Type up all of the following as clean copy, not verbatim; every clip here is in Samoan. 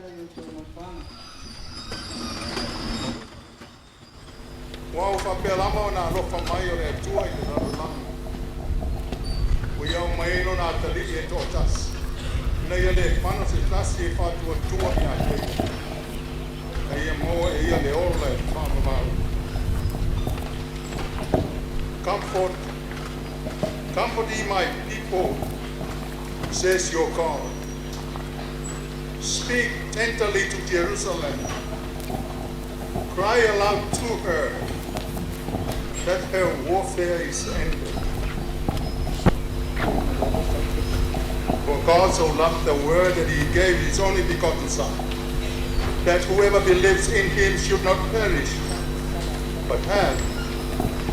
ala i outou nofoaga. Ua oo faapea lava ona alofa mai o le Atua i le lalolagi, ua ia aumai ai lona Atalii e toatasi, ina ia le fano se tasi e faatuatua ia te ia, a ia maua e ia le ola e faavavau. Comfort, comfort ye my people, says your God. Speak tenderly to Jerusalem. Cry aloud to her that her warfare is ended. For God so loved the world that he gave his only begotten Son, that whoever believes in him should not perish, but have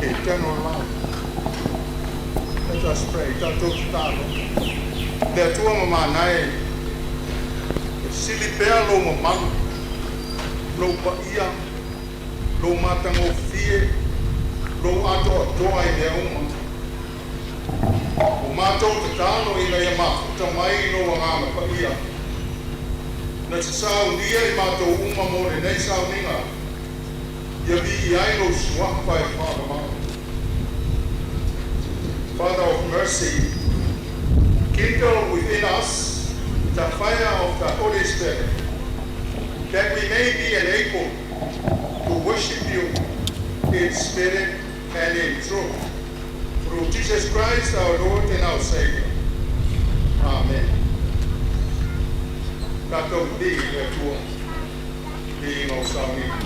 eternal life. Let us pray. Tatou tatalo. Le Atua mamana e, e sili pea lou mamalu, lou paia, lou matagofie, lou atoatoa i mea uma. Ua matou tatalo ina ia mafuta mai lou Agaga Paia. Na te saunia i matou uma mo lenei sauniga. Ia viia ai lou suafa e faavavau. Father of mercy, kindle within us the fire of the Holy Spirit, that we may be enabled to worship you in spirit and in truth. Through Jesus Christ, our Lord and our Savior. Amen. Tatou viiga i le Atua, viiga o sauniga.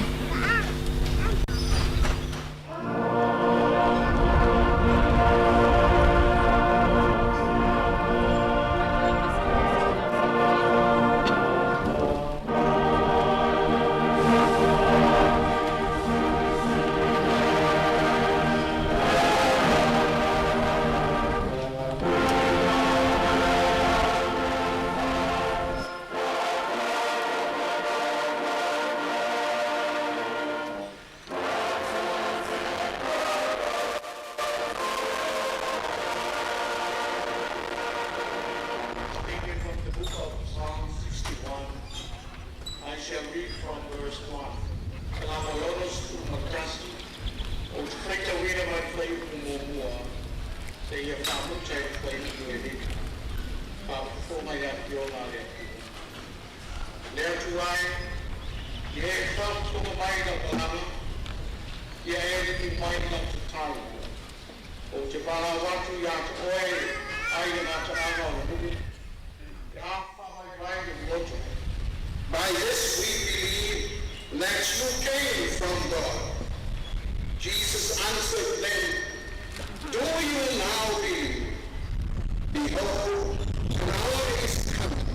Taken from the book of Psalm 61, I shall read from verse 1. Salamo 61, ou te faitauina mai le fuaiupu muamua, seia faamuta i le fuaiupu e lima. Faafofoga i afioga a le Atua. Le Atua e, ia e faafofoga mai i lau malaga, ia e liliu mai i lau tatalo. Ou te valaau atu ia te oe ai le gataaga o le nuu, pe a faavaivai lou loto. By this we believe that you came from God. Jesus answered them, Do you now believe? Behold, an hour is coming.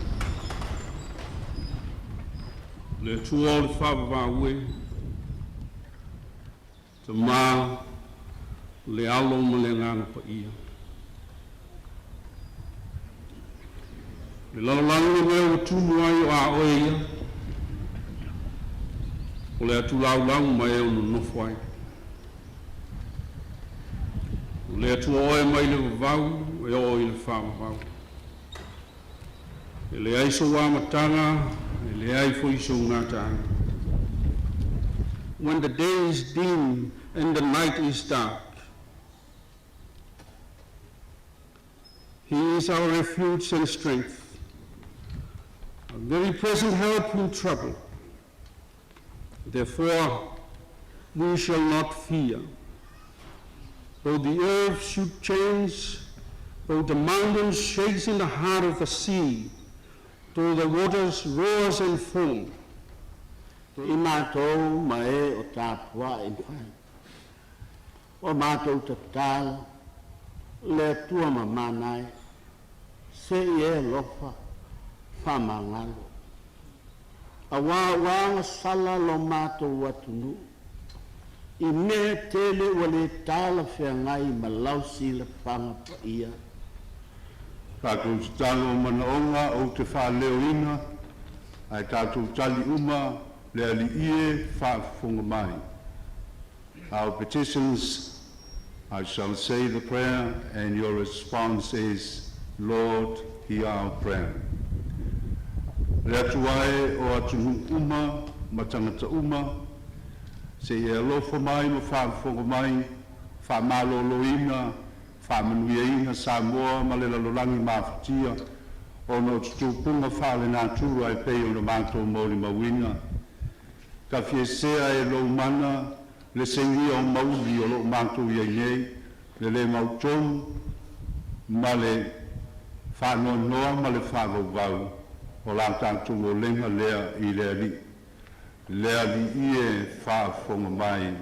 Le Atua o le faavavau e, Tamā, le Alo ma le Agaga Paia. Le lalolagi le mea ua tumu ai o a oe ia, o le atu laulau ma e o nonofo ai. O le Atua oe mai le vavau e oo i le faavavau. E leai sou amataga, e leai foi sou gataaga. When the day is dim and the night is dark, He is our refuge and strength, a very present help in trouble. Therefore, we shall not fear. Though the earth should change, though the mountains shakes in the heart of the sea, though the waters roars and foam. I matou ma e o tapuaʻi mai. Ua matou tatalo le Atua mamana e, se i e alofa faamagalo. Auā ua agasala lo matou atunuu i mea e tele ua le talafeagai ma lau silafaga paia. Tatou tatalo manaoga ou te faaleoina, ae tatou tali uma le Alii e faafofoga mai. Our petitions, I shall say the prayer and your response is, Lord, hear our prayer. Le Atua e o atunuu uma ma tagata uma, se i e alofa mai ma faafofoga mai, faamaloloina, faamanuiaina Samoa ma le lalolagi mafatia ona o tutupuga faalenatura e pei ona matou molimauina. Tafiesea e lou mana le seuia o mauli o lo o matou i ai nei, le le mautonu ma le faanoanoa ma le faavauvau o la tatou olega lea i le Alii. Le Alii e faafofoga mai.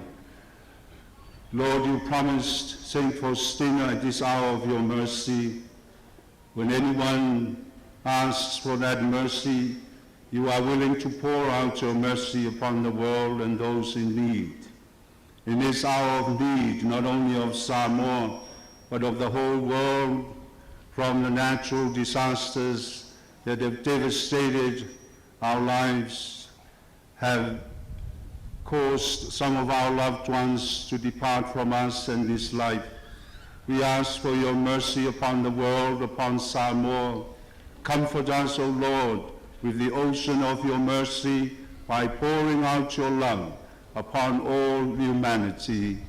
Lord, you promised Saint Faustina at this hour of your mercy, when anyone asks for that mercy, you are willing to pour out your mercy upon the world and those in need. In this hour of need, not only of Samoa, but of the whole world, from the natural disasters that have devastated our lives, have caused some of our loved ones to depart from us and this life. We ask for your mercy upon the world, upon Samoa. Comfort us, O Lord, with the ocean of your mercy by pouring out your love upon all humanity.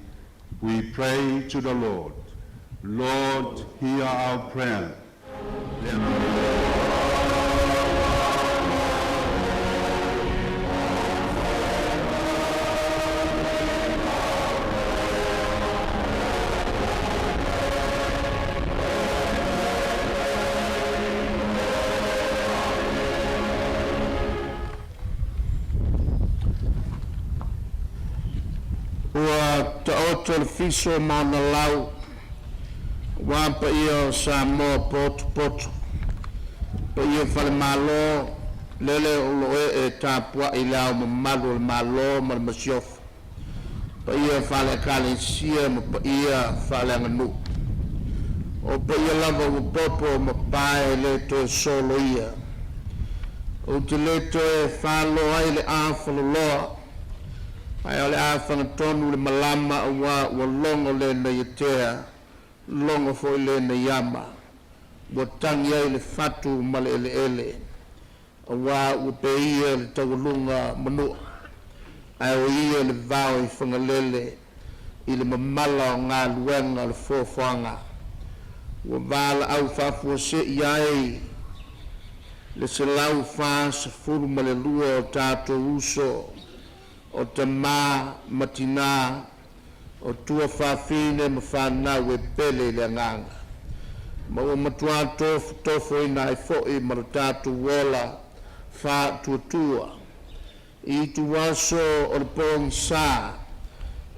We pray to the Lord. Lord, hear our prayer. Ua taoto le fiso ma ona lau, aua paia o Samoa potopoto, paia faale-Malo, lele o lo o ee tapuai i le Ao Mamalu o le Malo ma le Masiofo, paia faale-Ekalesia ma paia faaleaganuu. O paia lava ua popo ma pae e le toe soloia. Ou te le toe faloa ai le afaloloa, ae o le a fagatonu le malama aua ua logo lenei atea, logo foi lenei ama. Ua tagi ai le fatu ma le eleele, aua ua peia le taualuga manua, ae o ia le vao i Fagalele i le mamala o galuega o le foafoaga. Ua valaau faafuasei ai le 142 o tatou uso, o tamā ma tinā, o tuafafine ma fanau e pele i le agaga. Ma ua matuā tofotofoina ai foi ma lo tatou ola faatuatua i ituaso o le pogisa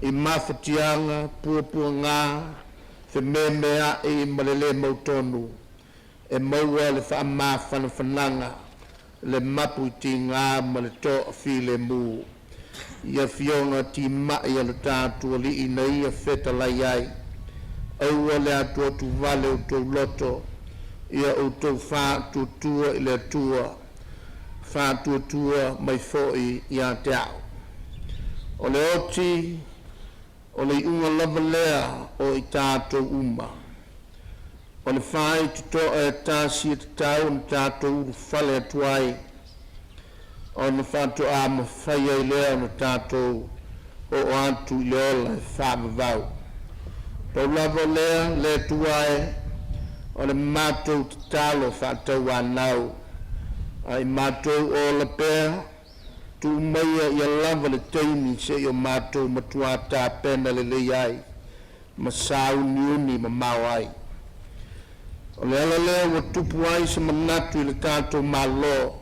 i mafatiaga, puapuaga, fememeai ma le lē mautonu e maua le faamafanafanaga, le mapu i tiga ma le toafilemu i afioga timai a lo tatou Alii na ia fetalai ai. Aua le atuatuvale outou loto, ia outou faatuatua i le Atua, faatuatua mai foi ia te a'u. O le oti o le iuga lava lea o i tatou uma. O le faitotoa e tasi e tatau ona tatou ulufale atu ai, ona faatoa mafai ai lea ona tatou oo atu i le ola e faavavau. Pau lava o lea, le Atua e, o le matou tatalo faatauanau, a i matou ola pea, tuu maia ia lava le taimi se'i o matou matuā tapena lelei ai ma sauniuni mamao ai. O le ala lea ua tupu ai se manatu i le tatou Malo,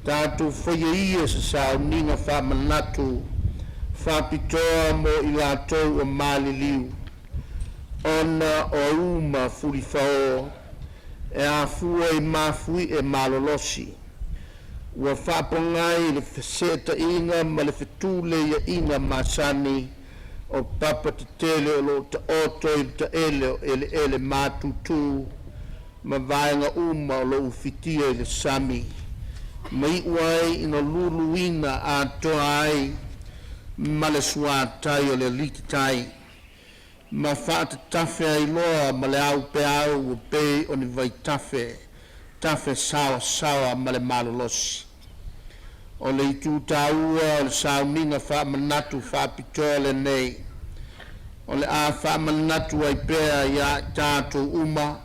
tatou faia ia se sauniga faamanatu faapitoa mo i latou ua maliliu ona o auma fulifao e afua i mafuie malolosi ua faapogai i le feseetaiga ma le fetuleiaiga masani o papa tetele o lo o taoto i le taele o eleele matutu ma vaega uma o lo o ufitia i le sami, ma iu ai ina luluina atoa ai ma le suatai o le alititai ma faatatafe ai loa ma le aupeau ua pei o ni vaitafe. Tafesaoasaoa ma le malolosi. O le itu taua o le sauniga faamanatu faapitoa lenei, o le a faamanatu ai pea ia i tatou uma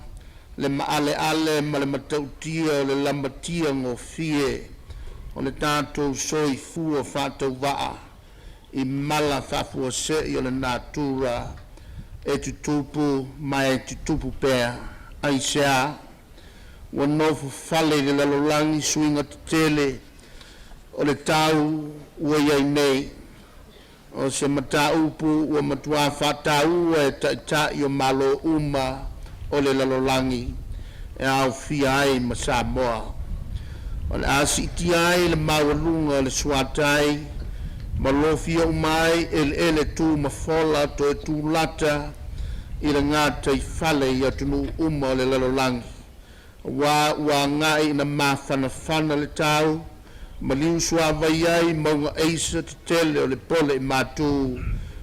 le maaleale ma le matautia o le lamatia gofie o le tatou soifua faatauvaa i mala faafuasei o le natura e tutupu ma e tutupu pea. Aisea? Ua nofo fale i le lalolagi suiga tetele o le tau ua i ai nei. O se mataupu ua matua faataua e Taitai o Malo uma o le lalolagi, e aofia ai ma Samoa. O le a siitia ai le maualuga o le suatai ma lofia uma ai eleele tu ma fola toe tulata i le gataifale i atunuu uma o le lalolagi, aua ua agai ina mafanafana le tau ma liu suavai ai mauga aisa tetele o le pole i matu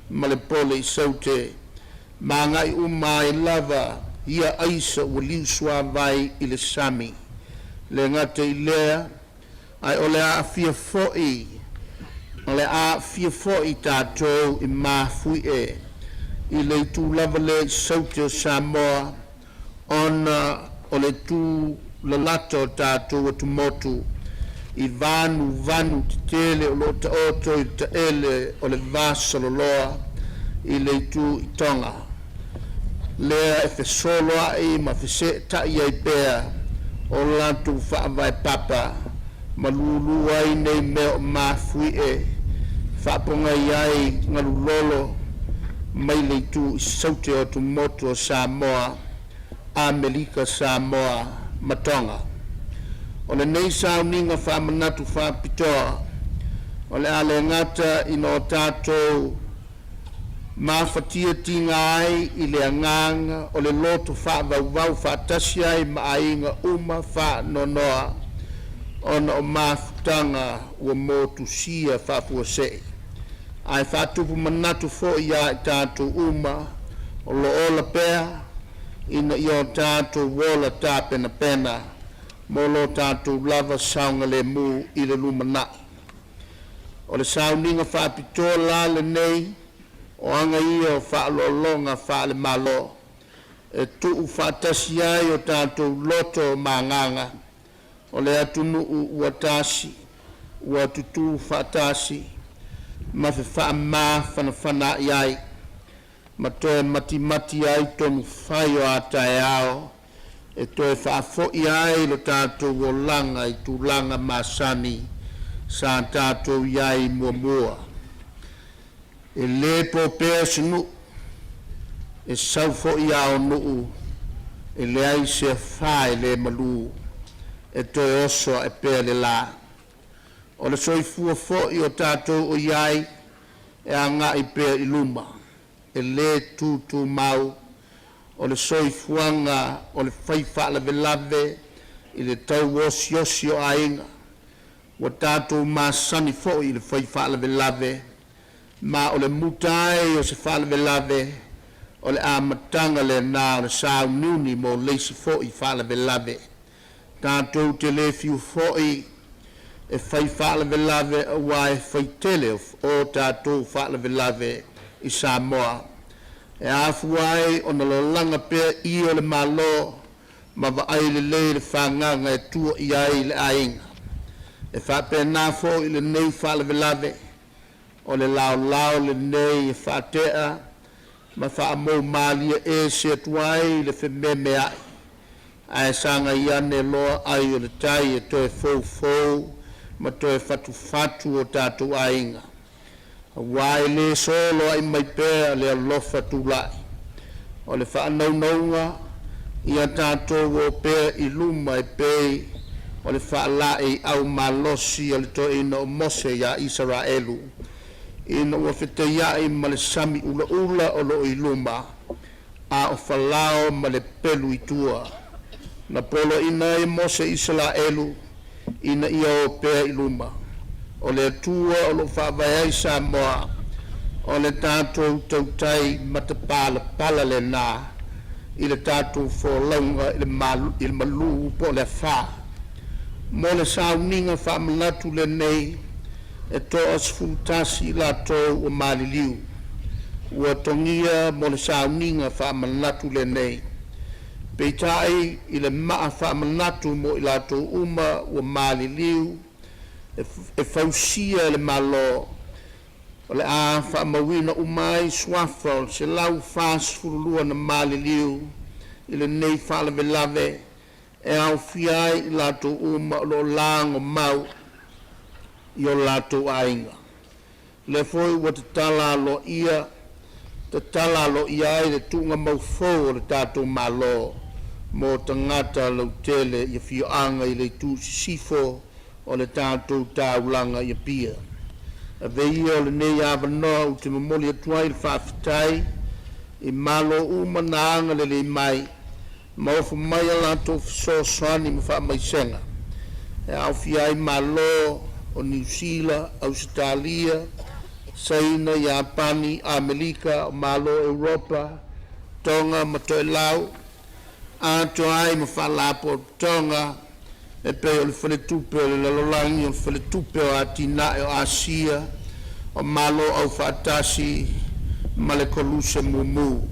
ma le pole i saute, ma agai uma ai lava ia aisa ua liu suavai i le sami. E le gata i lea, ae o le aafia foi o tatou i mafuie i le itu lava lea i saute o Samoa, ona o le tulalata o tatou atumotu i vanuvanu tetele o lo o taoto i le taele o le vasaloloa i le itu i Toga, lea e fesoloai ma feseetai ai pea o latou faavae papa ma lulu ai nei mea o mafuie faapogai ai galu lolo mai le itu i saute o atumotu o Samoa, Amerika Samoa ma Toga. O lenei sauniga faamanatu faapitoa, o le a le gata ina o tatou mafatia tiga ai i le agaga o le loto faavauvau faatasi ai ma aiga uma faanoanoa ona o mafutaga ua motusia faafuasei, ae faatupu manatu foi ia i tatou uma o lo o ola pea, ina ia o tatou ola tapenapena mo lo tatou lava saogalemu i le lumanai. O le sauniga faapitoa la lenei o aga ia o faaaloaloga faale-Malo e tuufaatasi ai o tatou loto ma agaga o le atunuu ua tasi, ua tutu faatasi ma fefaamafanafanaai ai, ma toe matimati ai tonu fai o a taeao e toe faafoi ai lo tatou olaga i tulaga masani sa tatou i ai muamua. E le po pea se nuu, e sau foi a o nuu, e leai se afa e le malu, e toe oso ae pea le la. O le soifua foi o tatou o i ai, e agai pea i luma, e le tutumau. O le soifuaga o le fai faalavelave i le tau osiosi o aiga. Ua tatou masani foi i le fai faalavelave, ma o le muta ai o se faalavelave, o le amataga lena o le sauniuni mo le isi foi faalavelave. Tatou te le fiu foi e fai faalavelave aua e faitele o tatou faalavelave i Samoa. E afua ai ona lalaga pea ie o le Malo ma vaai lelei le fagaga e tua i ai le aiga. E faapena foi lenei faalavelave, o le laolao lenei e faatea ma faamoumalie ese atu ai le fememeai, ae sagai ane loa ai o le tai e toe foufou ma toe fatufatu o tatou aiga, aua e le soloai mai pea le alofa tulai. O le faanaunauga ia tatou o pea i luma e pei o le faalaeiau malosi a le toeaina o Mose ia Isaraelu ina ua fetaiai ma le sami ulaula o lo o i luma, a o Falao ma le pelu i tua. Na poloaiina ai e Mose Isaraelu ina ia o pea i luma. O le Atua o lo o faavae ai Samoa, o le tatou tautai matapalapala lena I le tatou folauga i le malū po o le afā. Mo le sauniga faamanatu lenei, e toa-11 i latou ua maliliu, ua togia mo le sauniga faamanatu lenei. Peitai i le maa faamanatu mo i latou uma ua maliliu e fausia e le Malo, o le a faamauina uma ai suafa o le 142 na maliliu i lenei faalavelave e aofia ai i latou uma o lo o lagomau i o latou aiga. O lea foi ua tatala aloaia ai le tuugamau fou a le tatou Malo mo tagata lautele i afioaga i le itu i sisifo o le tatou taulaga i Apia. Avea ia lenei avanoa ou te momoli atu ai le faafetai i Malo uma na agalelei mai ma ofo mai a latou fesoasoani ma faamaisega, e aofia ai Malo o Niu Sila, Ausetalia, Saina, Iapani, Amerika, Malo o Europa, Toga ma Toelau, atoa ai ma Faalapotopotoga e pei o le Faletupe o le Lalolagi, o le Faletupe o Atinae o Asia, o Malo Afaatasi ma le Koluse Mumu.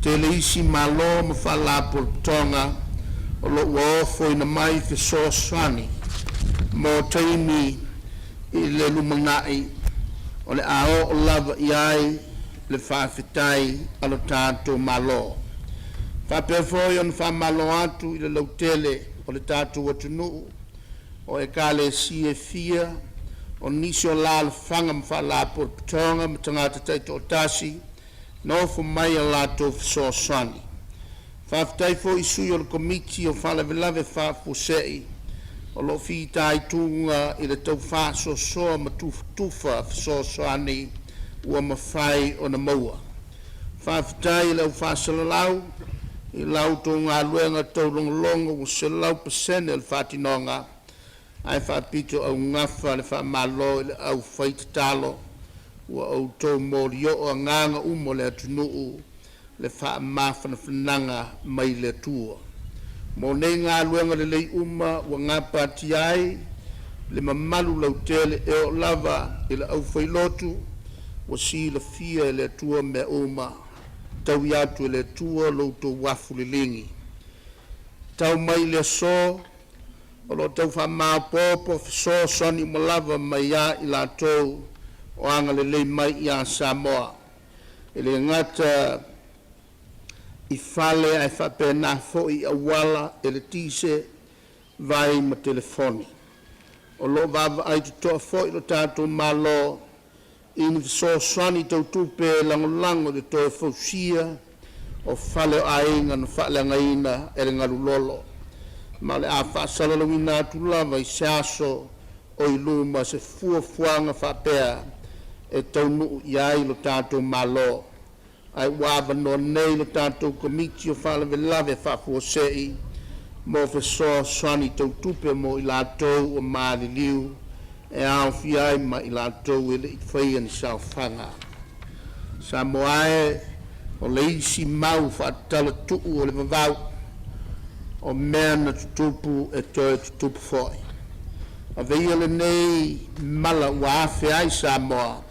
Tele isi Malo ma Faalapotopotoga o lo o ua ofoina mai fesoasoani mo taimi i le lumanai o le a oo lava i ai le faafetai a lo tatou Malo. E faapea foi ona faamalo atu i le lautele o le tatou atunuu, o ekalesia e fia, o nisi o alalafaga ma faalapotopotoga ma tagata taitoatasi na ofo mai a latou fesoasoani. Faafetai foi i sui o le Komiti o Faalavelave Faafuasei o lo o fitaituga i le tau faasoasoa ma tufatufa fesoasoani ua mafai ona maua. Faafetai i le au faasalalau i la outou galuega taulogologo ua 100% le faatinoga, ae faapitoaugafa le faamalo i le aufai tatalo ua outou molioo agaga uma o le atunuu le faamafanafanaga mai le Atua. Mo nei galuega lelei uma ua gapatia ai le mamalu lautele e oo lava i le aufailotu, ua silafia e le Atua mea uma. Taui atu e le Atua lo outou afu liligi. Tau mai le aso o lo o tau faamaopoopo fesoasoani uma lava mai ia i latou o agalelei mai ia Samoa, e le gata i fale ae faapena foi i auala, eletise, vai ma telefoni. O lo o vaavaai totoa foi lo tatou Malo i ni fesoasoani tau tupe e lagolago i le toe fausia o fale o aiga na faaleagaina e le ngalu lolo, ma o le a faasalalauina atu lava i se aso oi luma se fuafuaga faapea e taunuu i ai lo tatou Malo. Ae ua avanoa nei le tatou Komiti o Faalavelave Faafuasei mo fesoasoani tau tupe mo i latou ua maliliu, e aofia ai ma i latou e le i faia ni saofaga. Samoa e, o le isi mau faatalatuu o le vavau, o mea na tutupu e toe tutupu foi. Ave ia lenei mala ua afe ai Samoa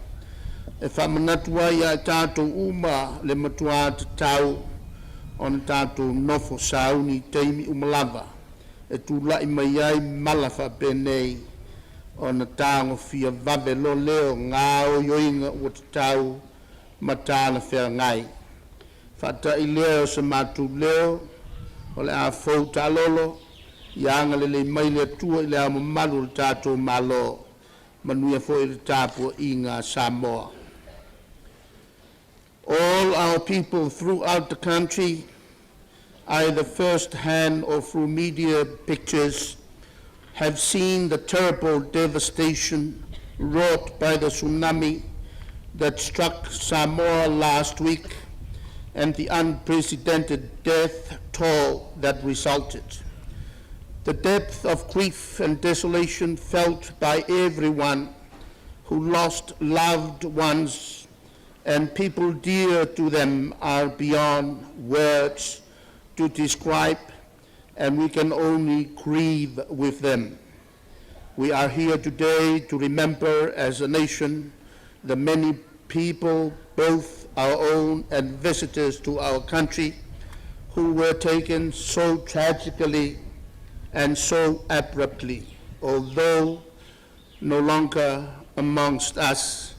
e faamanatu ai ia i tatou uma le matua tatau ona tatou nofo sauni i taimi uma lava e tulai mai ai mala faapenei, ona tagofia vave loa lea o gaoioiga ua tatau ma talafeagai. Faatai lea o se matou leo o le a fou taalolo. Ia agalelei mai le Atua i Le Ao Mamalu o le tatou Malo, manuia foi le tapuaiga a Samoa. All our people throughout the country, either first-hand or through media pictures, have seen the terrible devastation wrought by the tsunami that struck Samoa last week and the unprecedented death toll that resulted. The depth of grief and desolation felt by everyone who lost loved ones and people dear to them are beyond words to describe, and we can only grieve with them. We are here today to remember as a nation the many people, both our own and visitors to our country, who were taken so tragically and so abruptly. Although no longer amongst us,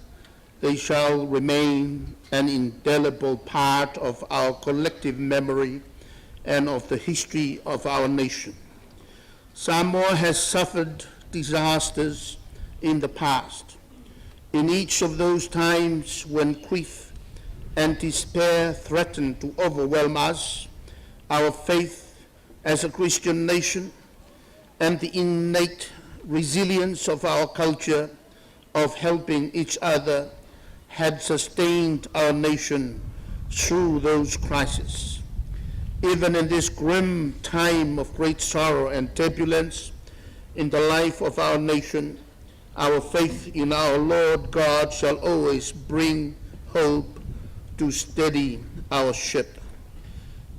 they shall remain an indelible part of our collective memory and of the history of our nation. Samoa has suffered disasters in the past. In each of those times when grief and despair threatened to overwhelm us, our faith as a Christian nation and the innate resilience of our culture of helping each other had sustained our nation through those crises. Even in this grim time of great sorrow and turbulence in the life of our nation, our faith in our Lord God shall always bring hope to steady our ship.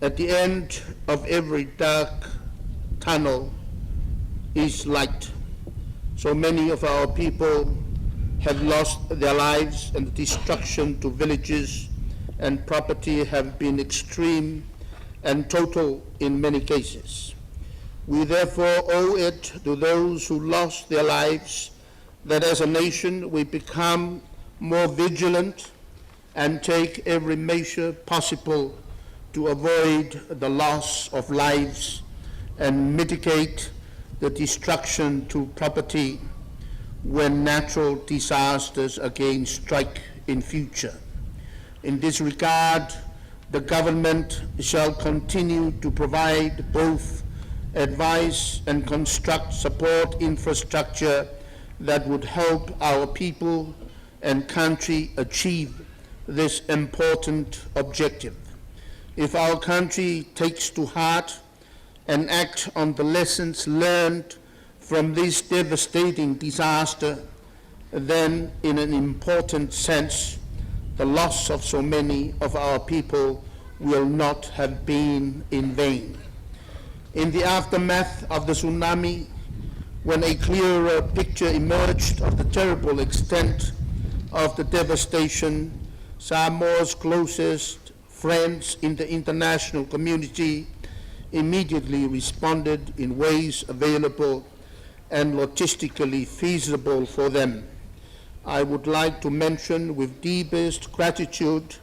At the end of every dark tunnel is light. So many of our people have lost their lives, and the destruction to villages and property have been extreme and total in many cases. We therefore owe it to those who lost their lives that as a nation we become more vigilant and take every measure possible to avoid the loss of lives and mitigate the destruction to property when natural disasters again strike in future. In this regard, the government shall continue to provide both advice and construct support infrastructure that would help our people and country achieve this important objective. If our country takes to heart and act on the lessons learned from this devastating disaster, then in an important sense, the loss of so many of our people will not have been in vain. In the aftermath of the tsunami, when a clearer picture emerged of the terrible extent of the devastation, Samoa's closest friends in the international community immediately responded in ways available and logistically feasible for them. I would like to mention with deepest gratitude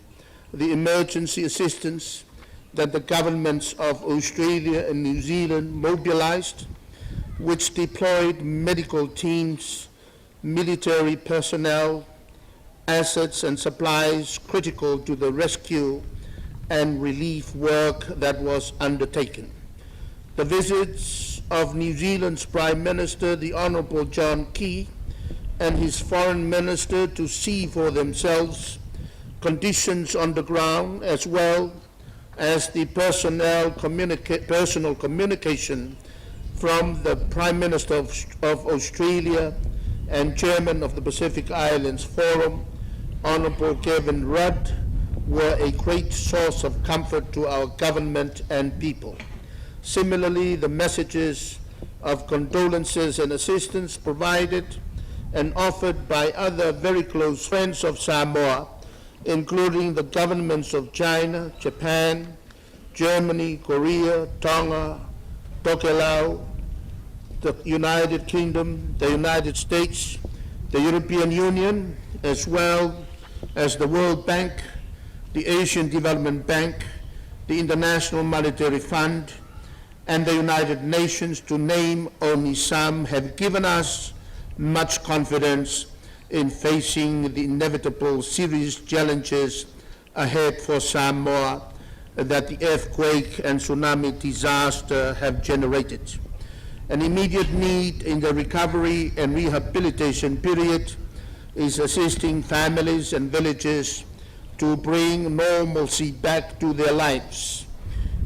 the emergency assistance that the governments of Australia and New Zealand mobilized, which deployed medical teams, military personnel, assets and supplies critical to the rescue and relief work that was undertaken. The visits of New Zealand's Prime Minister, the Honourable John Key, and his Foreign Minister to see for themselves conditions on the ground, as well as the personal communication from the Prime Minister of Australia and Chairman of the Pacific Islands Forum, Honourable Kevin Rudd, were a great source of comfort to our government and people. Similarly, the messages of condolences and assistance provided and offered by other very close friends of Samoa, including the governments of China, Japan, Germany, Korea, Tonga, Tokelau, the United Kingdom, the United States, the European Union, as well as the World Bank, the Asian Development Bank, the International Monetary Fund, and the United Nations, to name only some, have given us much confidence in facing the inevitable serious challenges ahead for Samoa that the earthquake and tsunami disaster have generated. An immediate need in the recovery and rehabilitation period is assisting families and villages to bring normalcy back to their lives.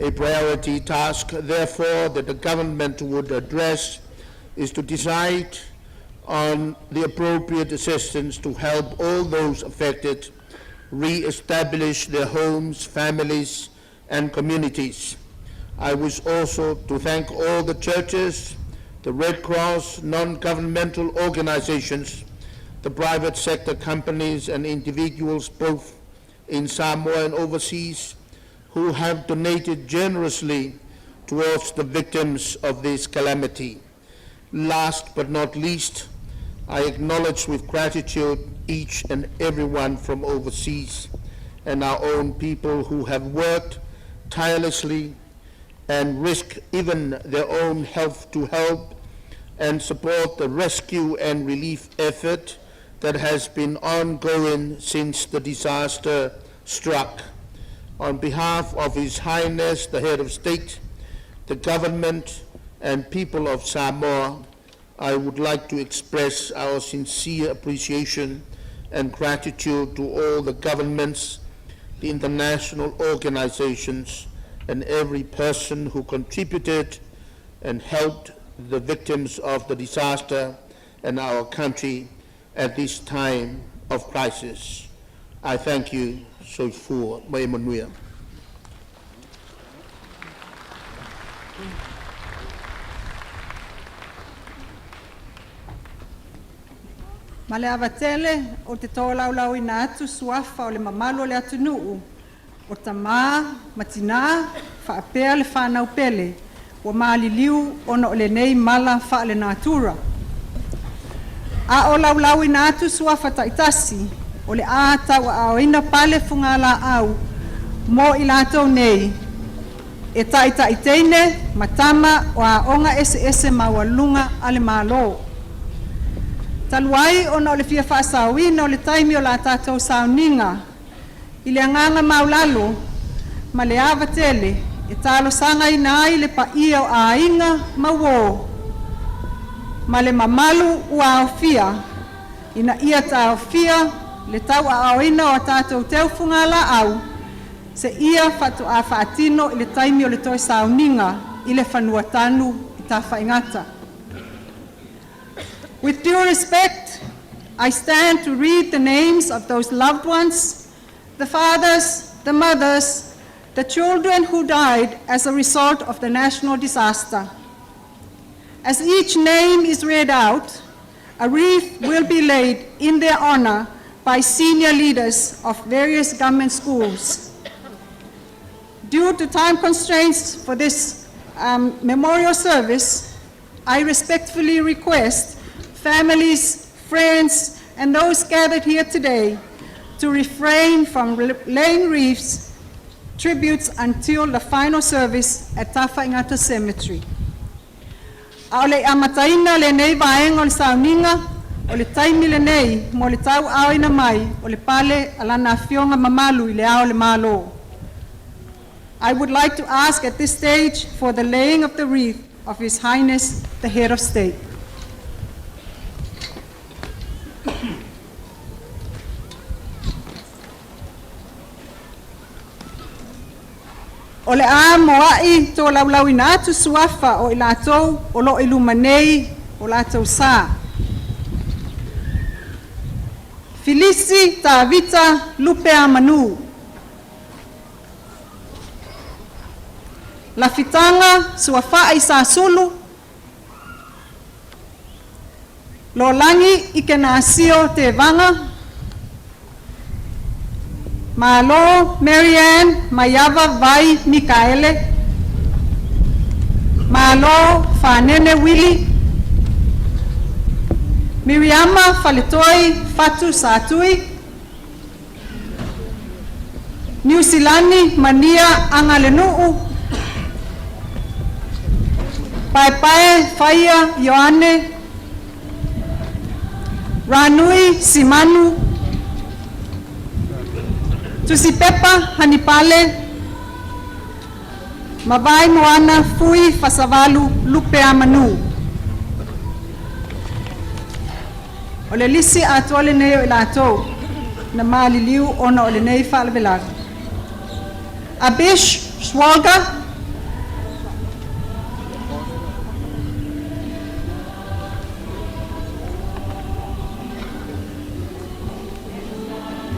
A priority task, therefore, that the government would address is to decide on the appropriate assistance to help all those affected re-establish their homes, families, and communities. I wish also to thank all the churches, the Red Cross, non-governmental organizations, the private sector companies and individuals both in Samoa and overseas who have donated generously towards the victims of this calamity. Last but not least, I acknowledge with gratitude each and everyone from overseas and our own people who have worked tirelessly and risked even their own health to help and support the rescue and relief effort that has been ongoing since the disaster struck. On behalf of His Highness the Head of State, the government and people of Samoa, I would like to express our sincere appreciation and gratitude to all the governments, the international organizations, and every person who contributed and helped the victims of the disaster and our country at this time of crisis. I thank you, Soifua ma ia manuia. Ma le ava tele ou te tolaulauina atu suafa o le mamalu o le atunuu, o tamā ma tinā faapea le fanau pele ua maliliu ona o lenei mala faalenatura. A o laulauina atu suafa taitasi, o le a tauaaoina pale fugalaau mo i latou nei e taitaiteine ma tama o aoga eseese maualuluga a le Malo. Talu ai ona o le fia faasaoina o le taimi o la tatou sauniga, i le agaga maualalo ma le ava tele e talosagaina ai le paia o aiga ma uō ma le mamalu ua aofia ina ia taofia le tauaaoina o a tatou teufugalaau seia faatoa faatino i le taimi o le toe sauniga i le fanua tanu i Tafaigata. With due respect, I stand to read the names of those loved ones, the fathers, the mothers, the children who died as a result of the national disaster. As each name is read out, a wreath will be laid in their honor by senior leaders of various government schools. Due to time constraints for this memorial service, I respectfully request families, friends, and those gathered here today to refrain from laying wreaths, tributes until the final service at Tafaigata Cemetery. A o le i amataina lenei vaega o le sauniga, o le taimi lenei mo le tauaaoina mai o le pale a Lana Afioga Mamalu i Le Ao o le Malo. I would like to ask at this stage for the laying of the wreath of His Highness the Head of State. O le a moai tolaulauina atu suafa o i latou o lo o i luma nei o latou sā. Filisi Tavita Lupeamanu. Lafitaga Suafa'i Sasulu. Lolagi Ikenasio Tevaga. Malo Marianne Maiava Vai Mikaele. Malo Fanene Willie. Miriama Faletoi Fatu Satui. Niusilani Mania Angalenu'u. Paepae Faia Ioane. Ranui Simanu. Tusipepa Hanipale. Mavai Moana Fui Fasavalu Lupeamanu. O le lisi atoa lenei o i latou na maliliu ona o lenei faalavelave. Abish Swaga.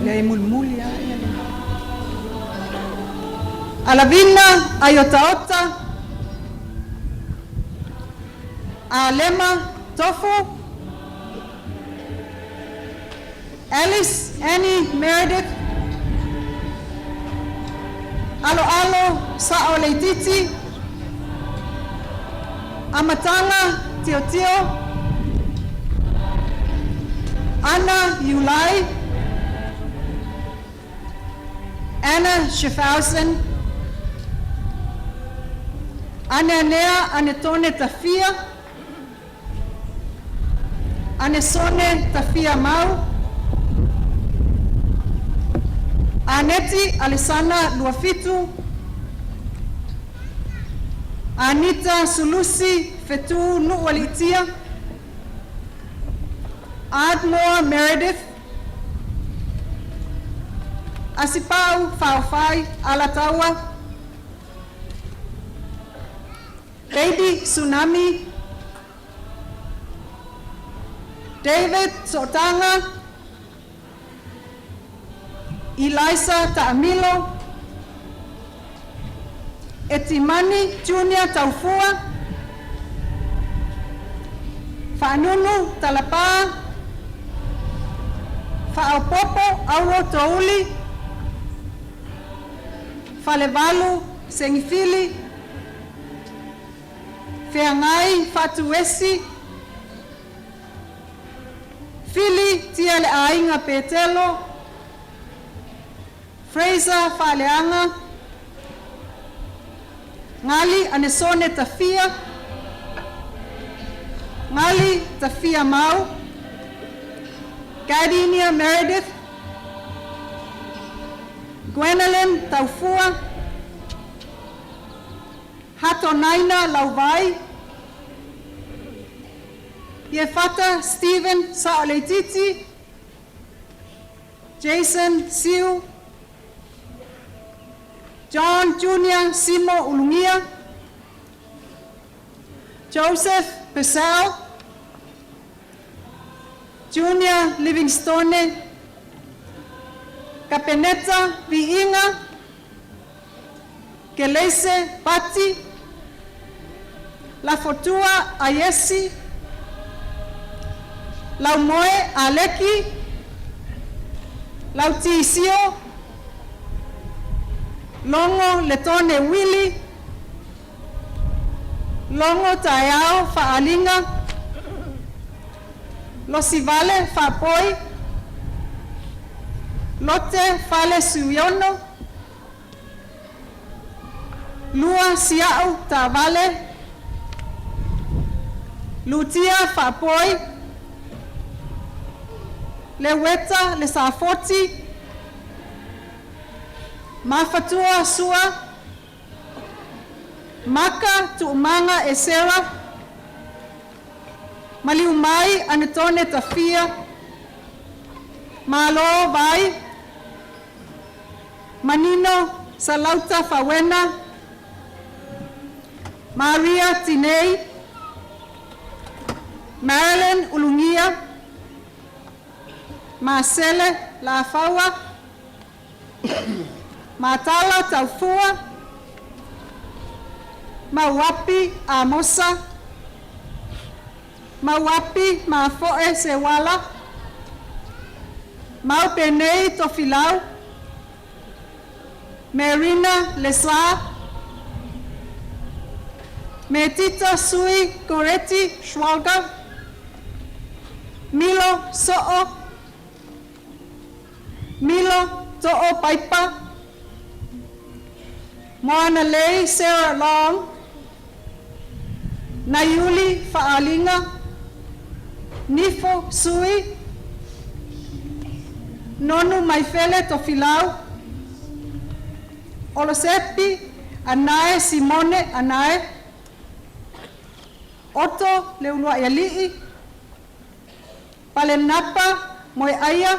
Le mulimuli. Alavina Aiotaota, Alema Tofu, Alice Annie Meredith, Alo Alo Sa'o Leititi, Amatanga Tiotio, Anna Yulai, Anna Schaffhausen, Aneanea Anetone Tafia, Anesone Tafia Mau, Aneti Alessana Luafitu, Anita Sulusi Fetu Nu'ualitia, Ardmore Meredith, Asipau Faufai Alataua, Baby Tsunami, David Sotanga, Elisa Ta'amilo, Etimani Junior Taufua, Fa'anunu Talapa, Fa'aopopo Auo Touli, Falevalu Sengifili, Feagai Fatuesi, Fili Tia le Aiga Petelo, Fraser Faleanga, Ngali Anesone Tafia, Ngali Tafia Mau, Gardenia Meredith, Gwendolyn Taufua, Hatonaina Lauvai, Iefata Stephen Sa'oleititi, Jason Siu, John Jr. Simo Ulungia, Joseph Purcell, Junior Livingstone, Kapeneta Viinga, Kelese Pati, Lafotua Ayesi, Laumoe Aleki, Lautisio, Longo Letone Willy, Longo Taeao Faalinga, Losivale Faapoi, Lote Fale Suiono, Lua Sia'u Tavale, Lutia Faapoi, Leweta Lesafoti, Mafatua Sua, Maka Tu'umanga Esera, Maliumai Anetone Tafia, Malo Vai, Manino Salauta Fawena, Maria Tinei, Marilyn Ulungia, Marcele Lafaua, Matala Taufua, Mauapi Amosa, Mauapi Mafoe Sewala, Maupenei Tofilau, Marina Lesa, Metita Sui Goretti Schwalger, Milo So'o, Milo To'o Paipa, Moana Lei Sarah Long, Nayuli Fa'alinga, Nifo Sui, Nonu Maifele Tofilau, Olosepi Anae Simone Anae, Otto Leulua'iali'i, Palenapa Moeaia,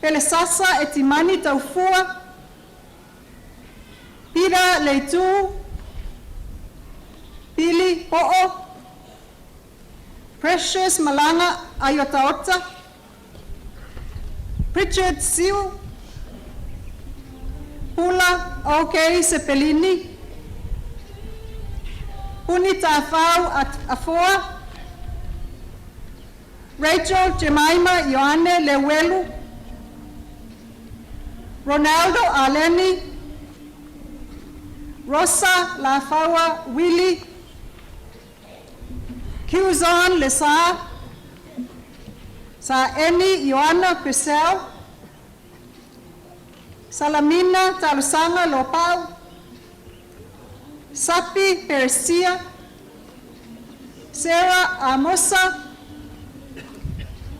Pelesasa Etimani Taufua, Pira Leitu, Pili Po'o, Precious Malanga Ayotaota, Pritchard Siu, Pula OK Sepelini, Puni Tafau Afoa, Rachel Jemima Ioane Lewelu, Ronaldo Aleni, Rosa Lafawa Willie, Kuzon Lesa, Sa Eni Ioana Purcell, Salamina Talusanga Lopau, Sapi Peresia, Sarah Amosa,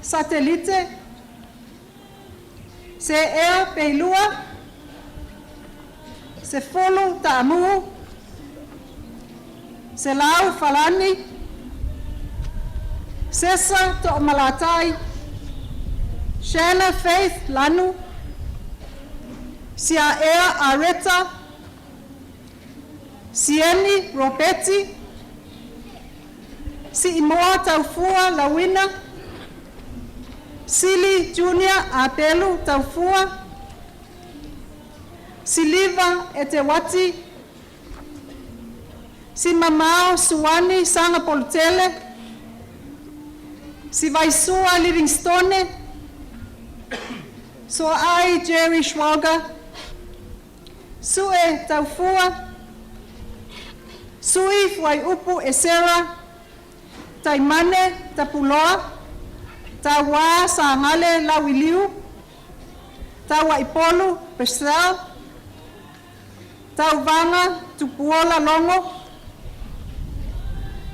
Satellite, Se'ea Peilua, Sefolo Ta'amu, Selau Falani, Sesa To'omalatai, Shanna Faith Lanu, Siaea Areta, Sieni Robetti, Siimoa Taufua Lawina, Sili Junior Apelu Taufua, Siliva Etewati, Simamao Suani Sangapolutele, Sivaisua Livingstone, Soai Jerry Schwager, Sue Taufua, Sui Fuaiupu Esera, Taimane Tapuloa, Tawa Sangale Lawiliu, Tawa Ipolu Purcell, Tauvanga Tupuola Longo,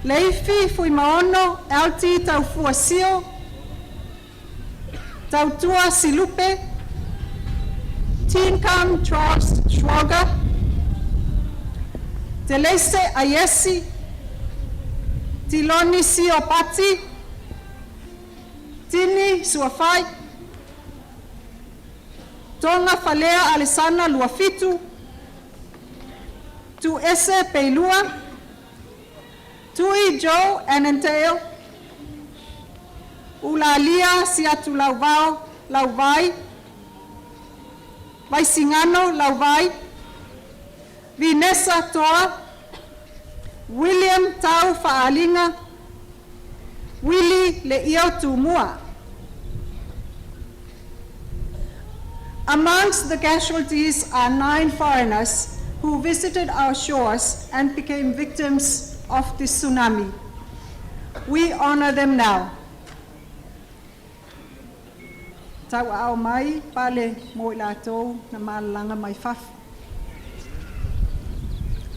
Leifi Fuimaono LT Taufua Sio, Tautua Silupe, Tinkam Charles Schwager, Telese Ayesi, Tiloni Siopati, Tini Suafai, Tonga Falea Alessana Luafitu, Tuese Peilua, Tui Joe Anantale, Ulalia Siatu Lauvao Lauvai, Vaisingano Lauvai, Vanessa Toa, William Tau Faalinga, Willie Le'io Tumua. Amongst the casualties are 9 foreigners who visited our shores and became victims of this tsunami. We honor them now. Tau au mai pale mo i latou na malalaga mai fafo.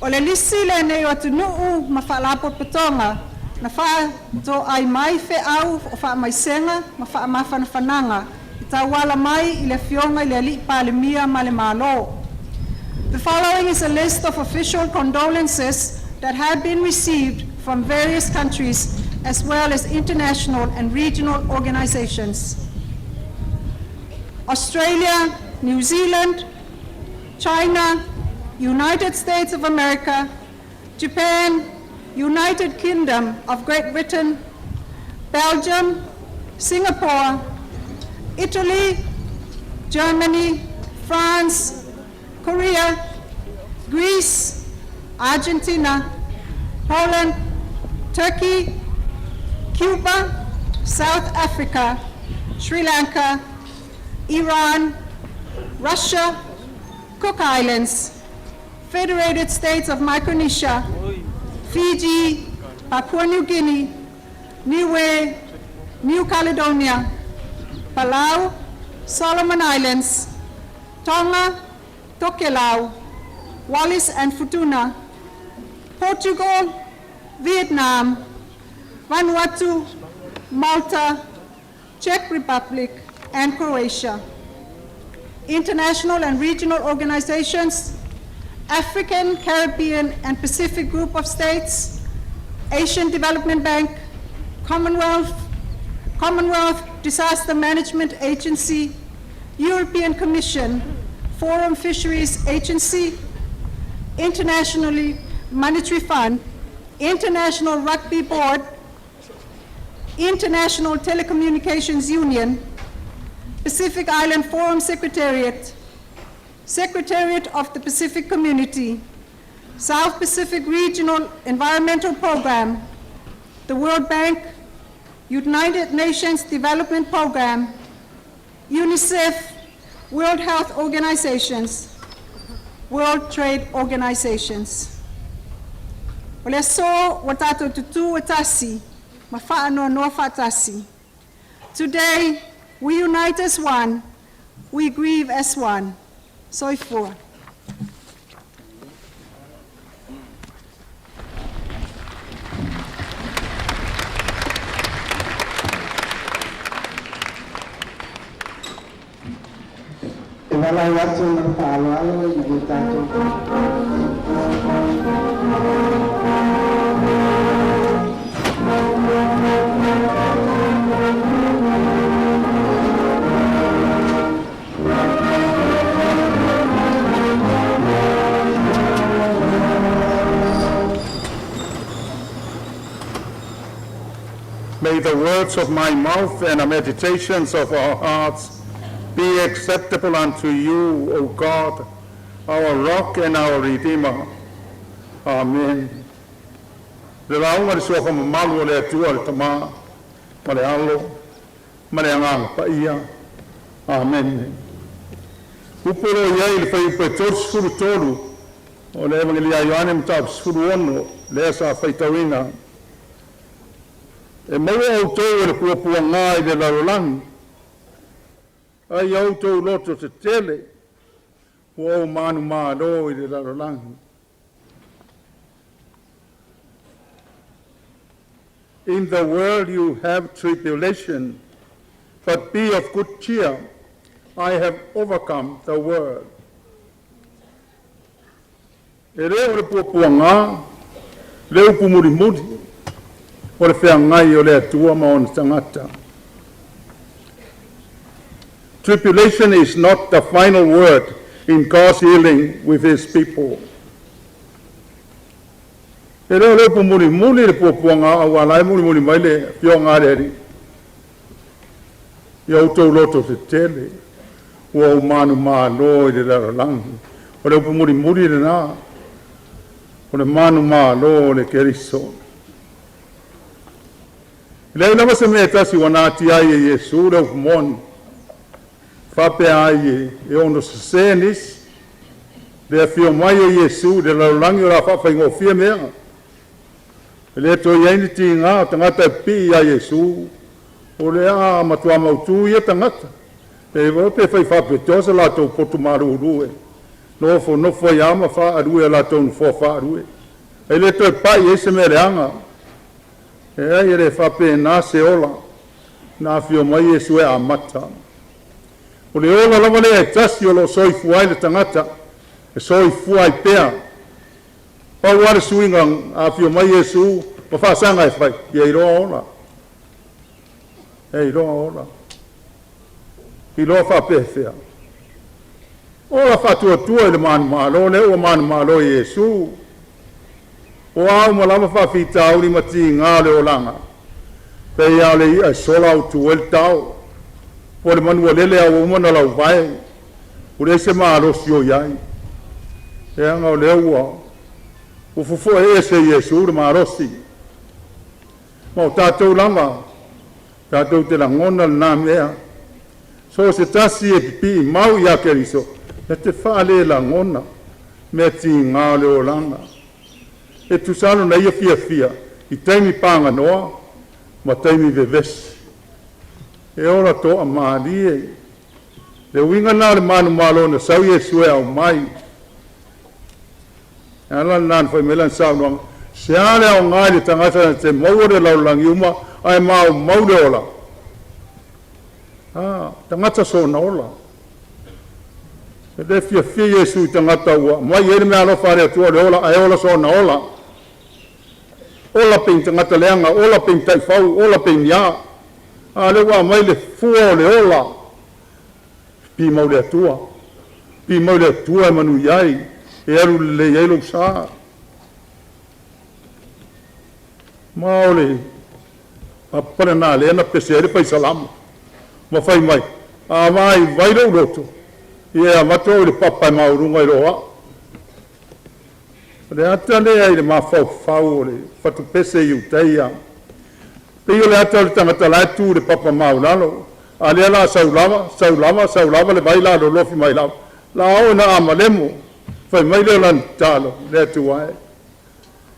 O le lisi lenei o atunuu ma faalapotopotoga na faatoai mai feau o faamaisega ma faamafanafanaga i tauala mai i le afioga i le alii Palemia ma le Malo. The following is a list of official condolences that have been received from various countries as well as international and regional organizations. Australia, New Zealand, China, United States of America, Japan, United Kingdom of Great Britain, Belgium, Singapore, Italy, Germany, France, Korea, Greece, Argentina, Poland, Turkey, Cuba, South Africa, Sri Lanka, Iran, Russia, Cook Islands, Federated States of Micronesia, Fiji, Papua New Guinea, Niue, New Caledonia, Palau, Solomon Islands, Tonga, Tokelau, Wallis and Futuna, Portugal, Vietnam, Vanuatu, Malta, Czech Republic, and Croatia. International and regional organizations, African, Caribbean, and Pacific Group of States, Asian Development Bank, Commonwealth, Commonwealth Disaster Management Agency, European Commission, Forum Fisheries Agency, Internationally Monetary Fund, International Rugby Board, International Telecommunications Union, Pacific Island Forum Secretariat, Secretariat of the Pacific Community, South Pacific Regional Environmental Program, the World Bank, United Nations Development Program, UNICEF, World Health Organizations, World Trade Organizations. O le aso ua tatou tutū e tasi, ma whaanoanoa whaatasi. Today, we unite as one, we grieve as one. Soifua. E valaau atu ma le faaaloalo ina ia tatou May the words of my mouth and the meditations of our hearts be acceptable unto you, O God, our rock and our redeemer. Amen. Le lauga le suafa mamalu o le Atua le Tama, ma le Alo, ma le Agaga Paia. Amen. Upu o lo o i ai le fuaiupu e 33 o le Evagelia a Ioane Mataupu 16 lea sa faitauina. E maua outou e le puapuagā i le lalolagi, a ia outou loto tetele, ua ou manumalo i le lalolagi. In the world you have tribulation, but be of good cheer. I have overcome the world. E le o le puapuagā, le upu mulimuli, o le feagai o le Atua ma ona tagata. Tribulation is not the final word in God's dealing with his people. E le o le upu mulimuli le puapuagā auā la e mulimuli mai le afioga a le Alii. Ia outou loto tetele, ua ou manumalo i le lalolagi. O le upu mulimuli lenā, o le manumalo o le Keriso. E leai lava se mea e tasi ua natia ai e Iesu le upu moni, faapea ai e ono sesē nisi. Le afio mai o Iesu i le lalolagi o le a faafaigofie mea. E le toe i ai ni tigā o tagata e pipii iā Iesu, o le a matuā mautū ia tagata. E iloa pe fai faapitoa se latou potu malulu e nofonofo ai lava ma faaalue i a latou nofoa faalue, ae le toe pai ai se mea leaga. Leai, e le faapena se ola na afio mai Iesu e amata. O le ola lava lea e tasi o lo o soifua ai le tagata, e soifua ai pea. Pau lava le suiga a afio mai Iesu ma faasaga e fai, ia iloa ola. E iloa ola. Iloa faapefea. Ola faatuatua i le manumalo lea ua manumalo e Iesu. O a uma lava faafitauli ma tigā o le olaga, pei lava o le i'a e sola autu ai le tao, po o le manu ua lele a ua uma ona lauvae, ua leai se malosi o i ai. Leaga o lea ua ua fofo'e ese e Iesu le malosi. Ma o tatou lava, tatou te lagona lenā mea. So o se tasi e pipii mau iā Keriso, na te faalelagona mea tigā o le olaga. E tusa lava lona ia fiafia i taimi paganoa ma taimi vevesi. E ola toamalie. Le uiga lenā o le manumalo na sau Iesu e aumai. E ala lenā na fai mai ai lana saunoaga, se a le aogā i le tagata na te maua le lalolagi uma ae maumau le ola. A, tagata sona ola. E le fiafia Iesu i tagata ua aumai ai le meaalofa a le Atua o le ola ae ola sona ola. Ola pei ni tagata leaga, ola pei ni taifau, ola pei ni a. A lea ua aumai le fua o le ola. Pipii mau i le Atua. Pipii mau i le Atua e manuia ai, e alu lelei ai lou sa. Ma o le papa lenā lea na pese ai le fai Salamo. Ma fai mai, a vaivai lou loto, Ia e avatu au i le papa e maualuga i lo a'u. O le ata lea i le mafaufau o le fatupese Iutaia, pei o le ata o le tagata la e tu i le papa maualalo, a o lea o le a sau lava, sau lava, sau lava le vai la lolofi mai lava, o le a oo ina amalemo. Fai mai lea o lana tatalo, “Le Atua e,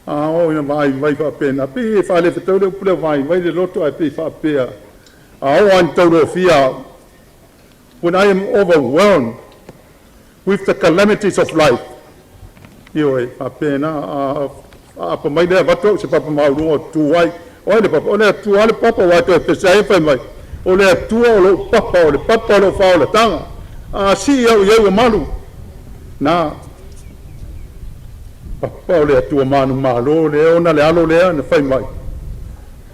a oo ina vaivai faapena,” pei e faalefetau le upu lea vaivai le loto, ae pei faapea, a oo lava ina taulofia au, when I am overwhelmed with the calamities of life, ioe, faapena, a aapa mai lea avatu au i se papa maualuga ou te tu ai. O ai le papa? O le Atua lava le papa, aua e toe pese ai fai mai, o le Atua o lou papa, o le papa o lou faaolataga. A sii au i ai ua malu. Na, papa o le Atua manumalo, lea ona le alo lea na fai mai.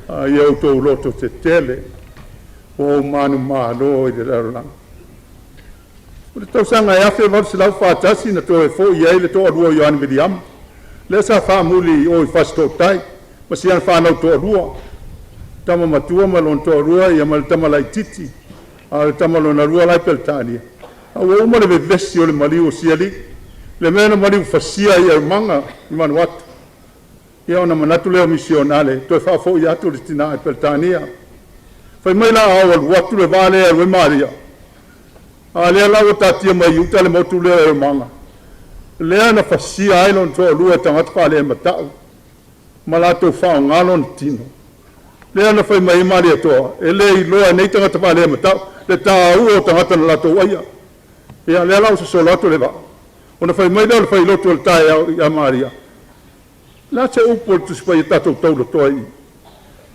A ia outou loto tetele, ua ou manumalo i le lalolagi. O le tausaga e 1841 na toe fo'i ai le toalua o Ioane Viliama, lea sa faamuli i o i Fasitootai, ma si ana fanau toalua, tama matua ma lona toalua ia ma le tama laitiiti, a o le tama lona lua la e Peretania. A ua uma le vevesi o le maliu o sia alii, le mea na maliu fasia ai i Aumaga i Vanuatu. Ia ona manatu lea o misionale, toe faafo'i atu le tinā i Peretania. Fai mai la a ou alu atu le vaa lea e alu ai Maria, a lea la ua taatia mai i uta le motu lea o Aumaga, lea na fasia ai lona toalua e tagata faalemata'u ma latou faaaogā lona tino. Lea na fai mai ai Malietoa, e le iloa e nei tagata faalemata'u le tāua o tagata na latou aia. Ia lea la ua sosolo atu le vaa, ona fai mai lea o le failotu o le taeao ia Maria, le a se upu o le Tusi Paia tatou taulatoa i i?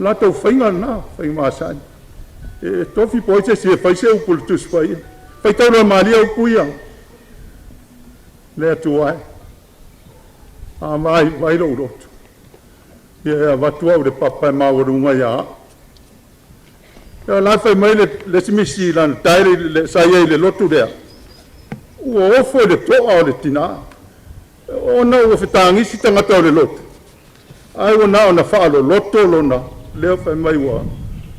Latou faiga lena, faiga masani. E tofi po o ai se isi e fai se upu i le Tusi Paia. Faitau loa e Maria upu ia. Le Atua e, a vaivai lou loto, ia e avatu au i le papa e maualuga ia a'u. Ia la e fai mai le isi misi i lana tae sa i ai i le lotu lea, ua ofo i le to'a o le tinā, ona ua fetagisi tagata o le lotu, ae ua na ona faaloloto lona leo fai mai ua,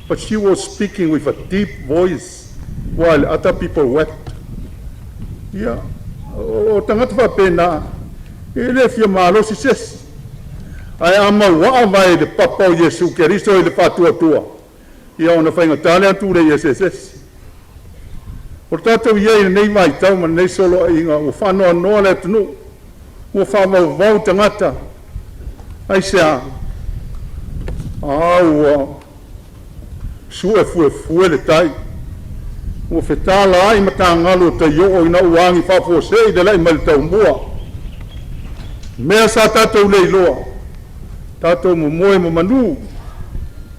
but she was speaking with a deep voice while other people wept. Ia, o tagata faapena, e le fia malosi se isi. Ae a mauaa vae i le papa o Iesu Keriso i le faatuatua, ia ona faigata lea ona tulei ese e se isi. O le tatou i ai i lenei vaitau ma lenei soloaiga, ua faanoanoa le atunuu, ua faavauvau tagata, aisea? A ua sue fuefue le tai, ua fetālaa'i matagalu o taio'o ina ua agi faafuasei le la'i mai le taumua. Mea sa tatou le iloa, tatou momoe ma manū,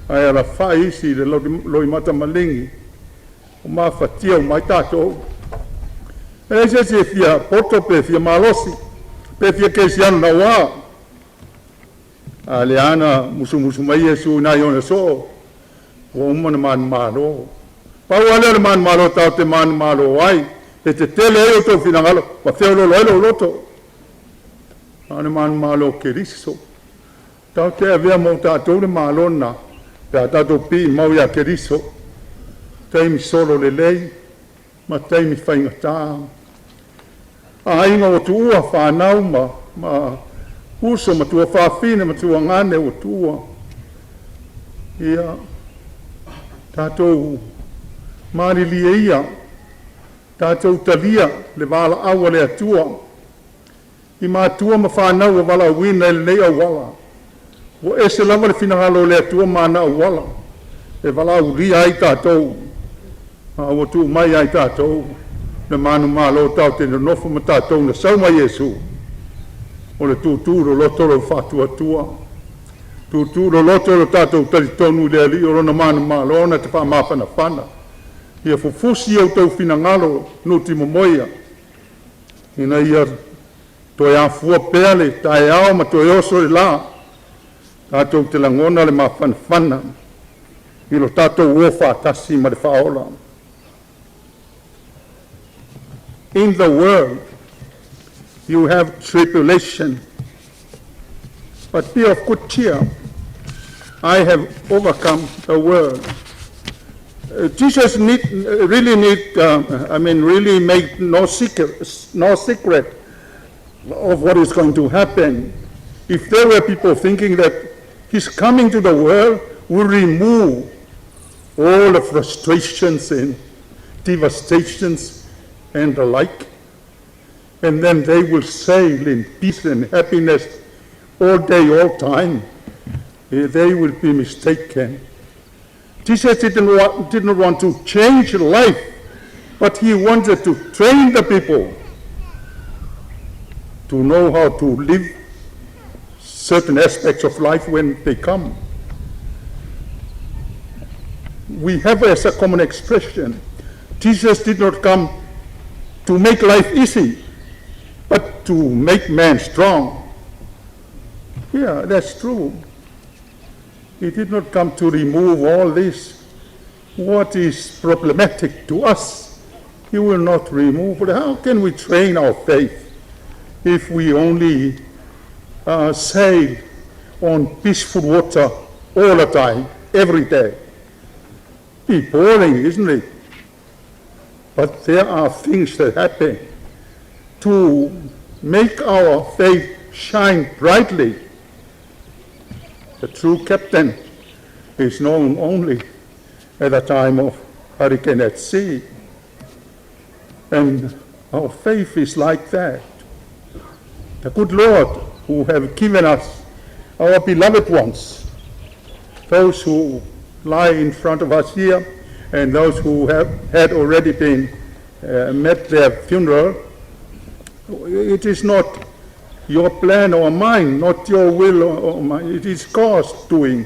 ae alafa'i isi i le loimata maligi ua mafatia uma ai tatou. E leai se isi e fia poto pe fia malosi, pe fia kerisiano nauā. A lea na musumusu mai Iesu i nai ona soo, ua uma ona manumalo. Pau lava lea o le manumalo tatou te manumalo ai, e tetele ai outou finagalo ma feoloolo ai lou loto. A o le manumalo o Keriso. Tatou te avea mo tatou le malo lena, pe a tatou piimau ia Keriso, taimi solo lelei ma taimi faigatā. Aiga ua tuua fanau ma uso ma tuafafine ma tuagane ua tuua. Ia, tatou malilie ia, tatou talia le valaau a le Atua i matua ma fanau ua valaauina i lenei auala. Ua ese lava le finagalo o le Atua ma ana auala e valaaulia ai tatou, a ua tuu mai ia i tatou le manumalo tatou te nonofo ma tatou na sau mai Iesu. O le tutu loloto lou faatuatua, tutu loloto lo tatou talitonu i le Alii o lona manumalo na te faamafanafana. Ia fufusi outou finagalo nutimomoia, ina ia toe afua pea le taeao ma toe oso le lā, tatou te lagona le mafanafana i lo tatou o faatasi ma le Faaola. In the world you have tribulation, but be of good cheer. I have overcome the world. Jesus need, really need, I mean, really make no secret of what is going to happen. If there were people thinking that his coming to the world will remove all the frustrations and devastations and the like, and then they will sail in peace and happiness all day, all time, they will be mistaken. Jesus didn't want to change life, but he wanted to train the people to know how to live certain aspects of life when they come. We have as a common expression, Jesus did not come to make life easy, but to make man strong. Yeah, that's true. He did not come to remove all this. What is problematic to us, he will not remove. But how can we train our faith if we only sail on peaceful water all the time, every day? Be boring, isn't it? But there are things that happen to make our faith shine brightly. The true captain is known only at the time of hurricane at sea. And our faith is like that. The good Lord who have given us our beloved ones, those who lie in front of us here and those who have had already been met their funeral, it is not your plan or mine, not your will or mine. It is God's doing.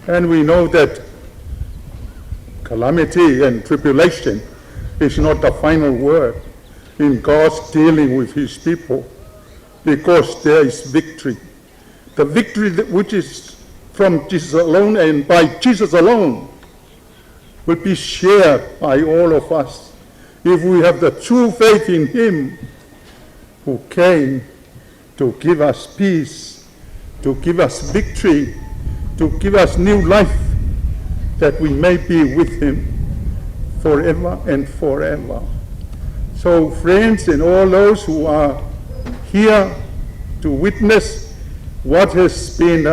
And we know that calamity and tribulation is not the final word in God's dealing with his people, because there is victory. The victory which is from Jesus alone and by Jesus alone will be shared by all of us if we have the true faith in him who came to give us peace, to give us victory, to give us new life, that we may be with him forever and forever. So, friends, and all those who are here to witness what has been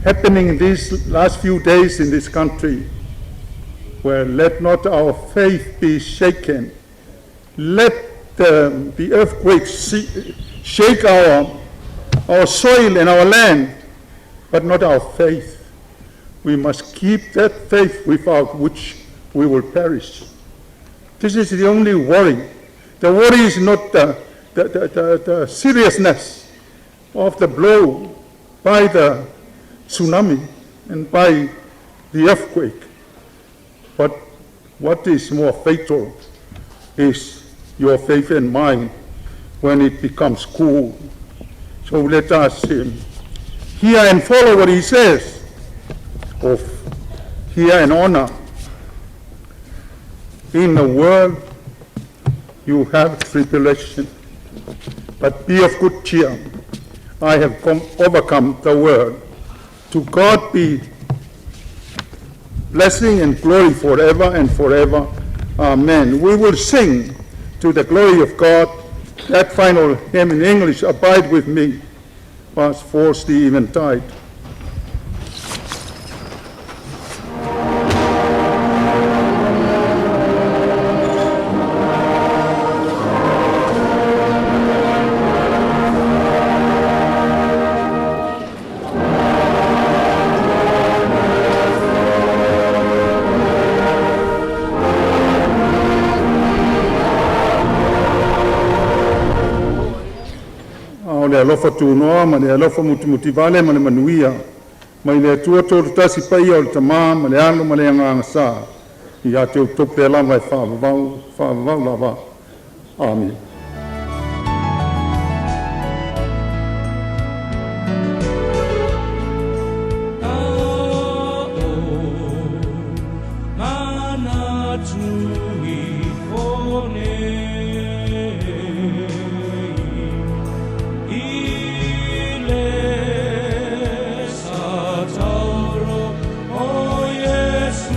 happening in these last few days in this country, well, let not our faith be shaken. Let the earthquake shake our soil and our land, but not our faith. We must keep that faith without which we will perish. This is the only worry. The worry is not the seriousness of the blow by the tsunami and by the earthquake. But what is more fatal is your faith and mine when it becomes cool. So let us hear and follow what he says of hear and honor. In the world you have tribulation, but be of good cheer. I have overcome the world. To God be blessing and glory forever and forever. Amen. We will sing to the glory of God that final hymn in English, Abide With Me, as falls the eventide. A o le alofa tunoa ma le alofa mutimutivale ma le manuia mai le Atua tolu tasi paia o le Tamā ma le Alo ma le Agaga Sa ia te outou pea lava e faavavau faavavau lava. Amene. Sa tauro o Iesu.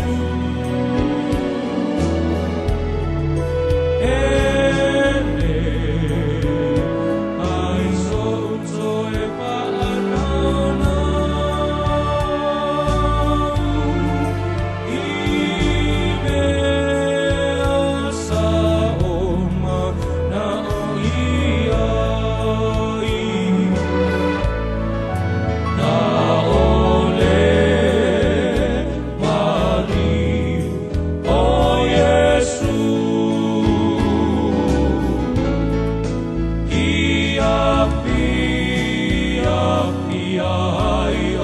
ai o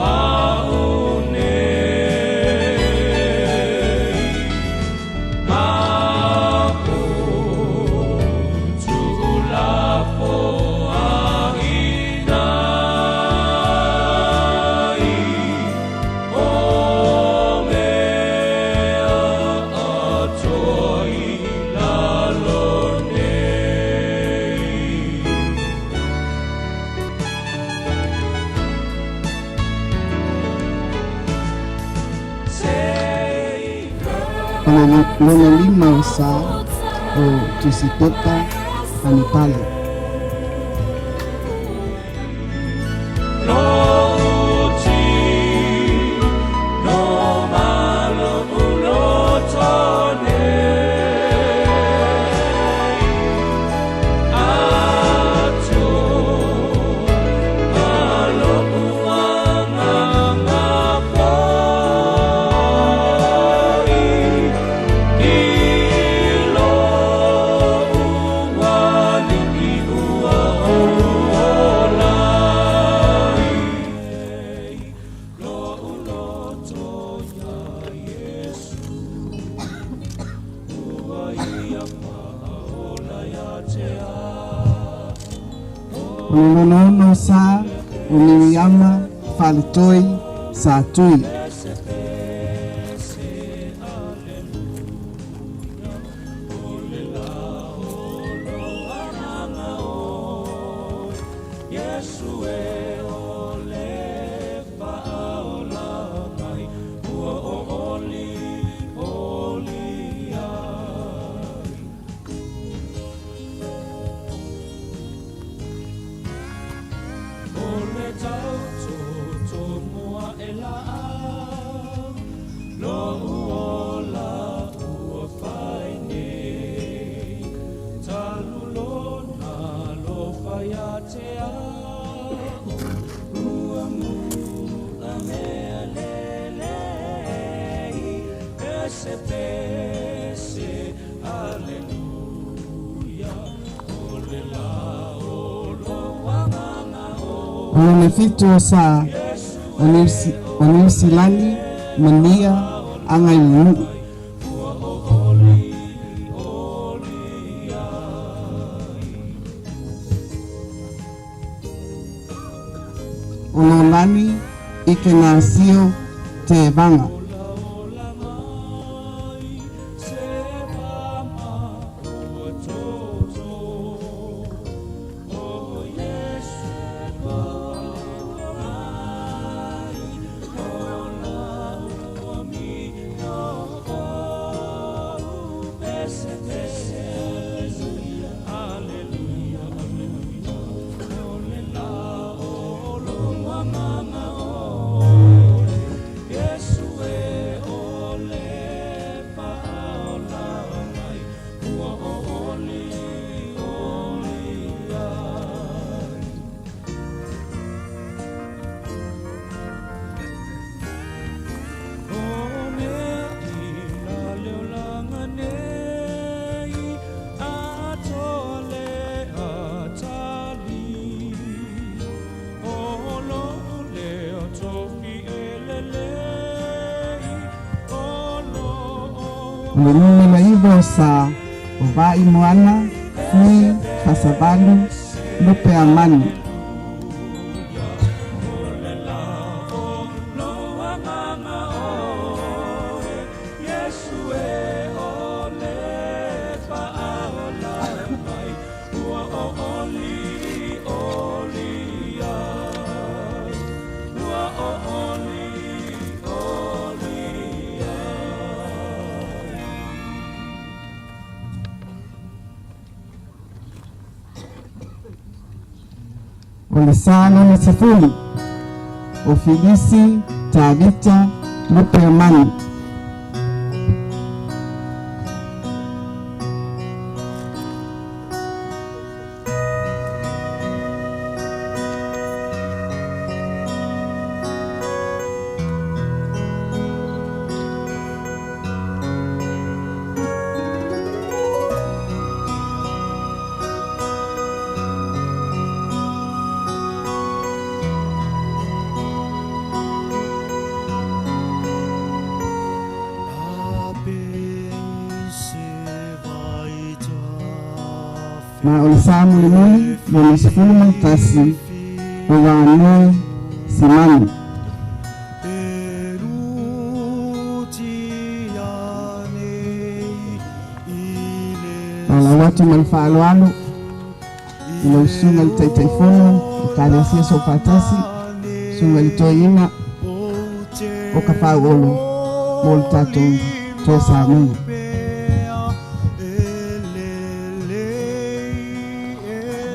au nei. Ma o tuulafo aina ai o mea atoa i lalo nei. O le lona lima o sa o Tusipepa Anipale. No uti, no malo uloto nei. Ato alo uanga mapoi, ilo uali i ua olai. Lo uloto ia Iesu, ua ia whaola ia te au. O le lona ono o sa o Miriama Faletoi Satui. Yesu e o le whaola mai, ua o oli, oli ai. O le tau tō mua e la au, lo uola ua whai nei. Talu lona lo whai a te au, ua mu a mea lelei. Pese, pese, aleluia, o le la o lo wanganga o. O lona fitu o sa o o Niusilani Mania Agailunuu. O Lolani Ikenasio Tevaga. O le numera iva o sa o Vaimoana Fui Fasavalu Lupeamanu. O le sa lona sefulu o Filisi Tavita Lupeamanu. Ma o le sa mulimuli lona 11 o Vanoe Simanu. Valaau atu ma le faaaloalo i lau Susuga i le Taitaifono o Ekalesia Soofaatasi, Susuga i le Toeaina o Kafauolo mo le tatou toe saunoaga.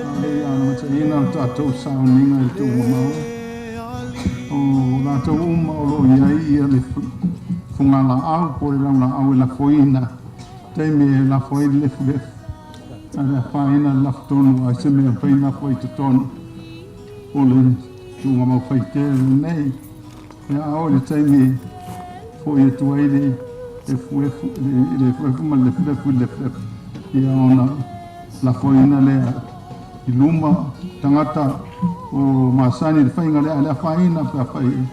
A le i amataina le tatou sauniga i le tuugamau, o latou uma o lo o i ai ia le fugalaau po o le laulaau e lafoina, taimi e lafo ai le lefulefu, ae le afaina le lafo tonu ai se mea e mafai ona lafo ai i totonu o le tuugamau faitele lenei. Ia, a oo i le taimi e fo'i atu ai le efuefu le efuefu ma le lefulefu i le lefulefu, ia ona lafoina lea i luma tagata o masani i le faiga lea, ae le afaina pe afai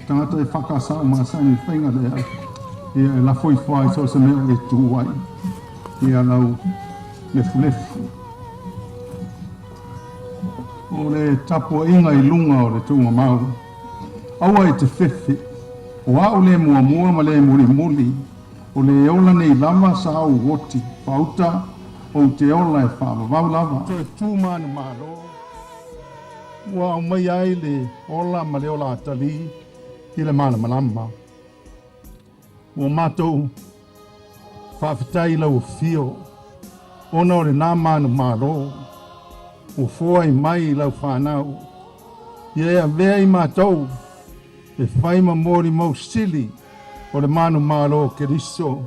tagata e FKS o masani i le faiga lea, ia e lafo ifo lava i so o se mea o e tu ai ia lau lefulefu. O le tapuaiga i luga o le tuugamau, aua e te fefe, o a'u le muamua ma le mulimuli, o le ola nei lava sa ou oti faauta ou te ola e faavavau lava. Toe tu manumalo ua aumaia ai le ola ma le ola atalī i le malamalama. Ua matou faafetai i lau afio ona o lenā manumalo ua foai mai i lau fanau, ia e avea i matou e fai ma molimau sili o le manumalo o Keriso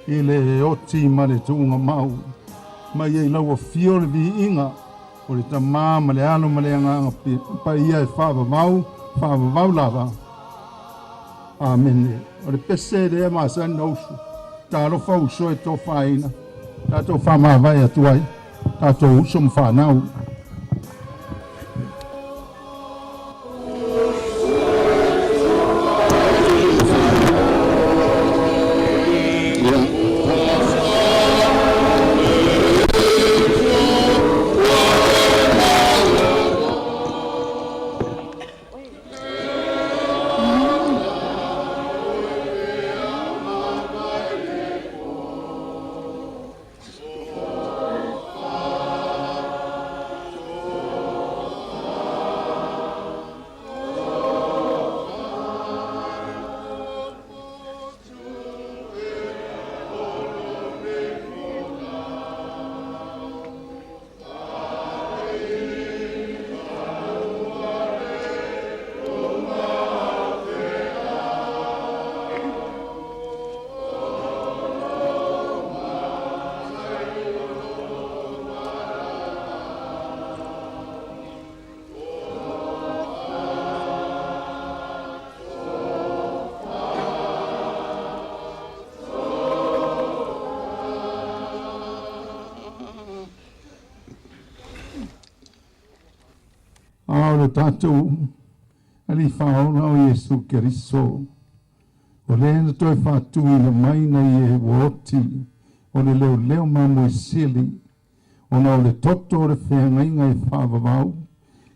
i le oti ma le tuugamau. Ma ia i lau afio le viiga o le Tamā ma le Alo ma le Agaga Paia e faavavau, faavavau lava. Amene. O le pese lea masani na usu. Talofa uso e tofaina. Tatou faamavae atu ai. Tatou uso ma fanau. A o le tatou Alii Faaola o Iesu Keriso, o lē na toe faatuina mai nai e ua oti o le leoleo mamoe sili, ona o le toto o le feagaiga e faavavau,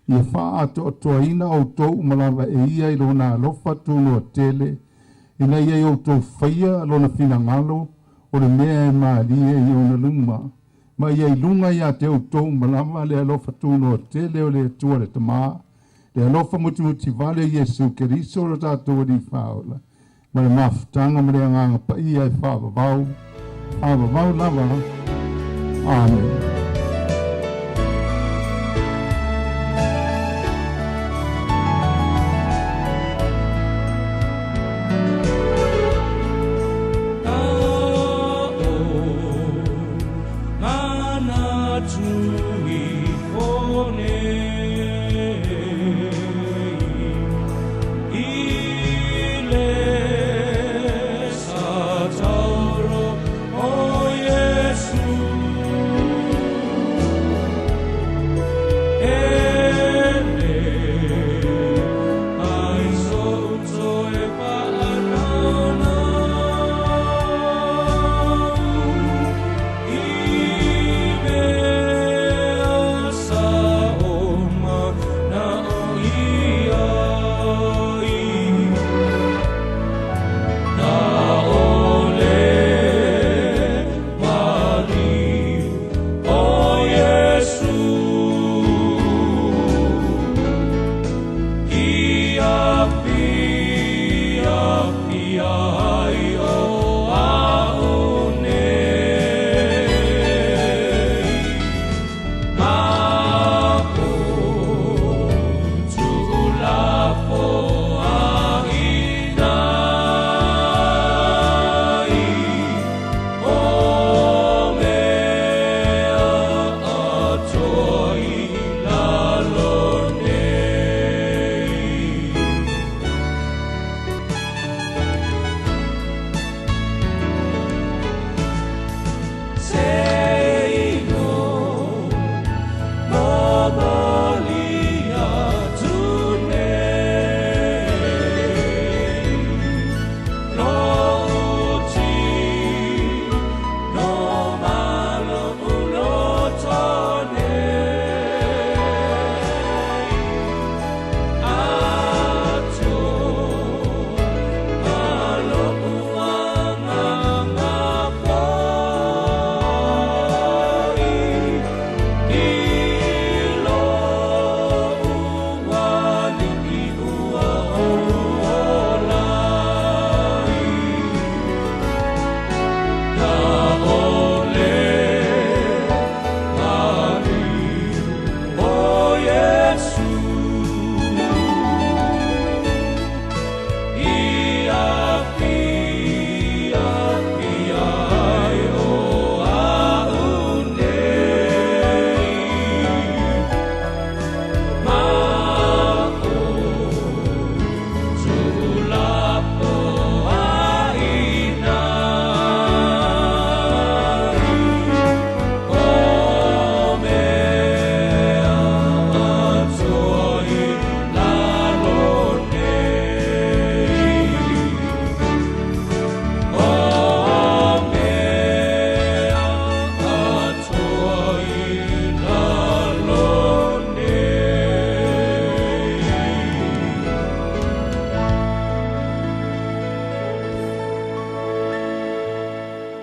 ia faaatoatoaina outou uma lava e ia i lona alofa tunoa tele, ina ia i outou faia lona finagalo o le mea e malie i ona luma. Ma ia i luga iā te outou uma lava le alofa tunoa tele o le Atua le Tamā, le alofa mutimutivale o Iesu Keriso lo tatou Alii Faaola, ma le mafutaga ma le Agaga Paia e faavavau, faavavau lava. Amene. Iesu.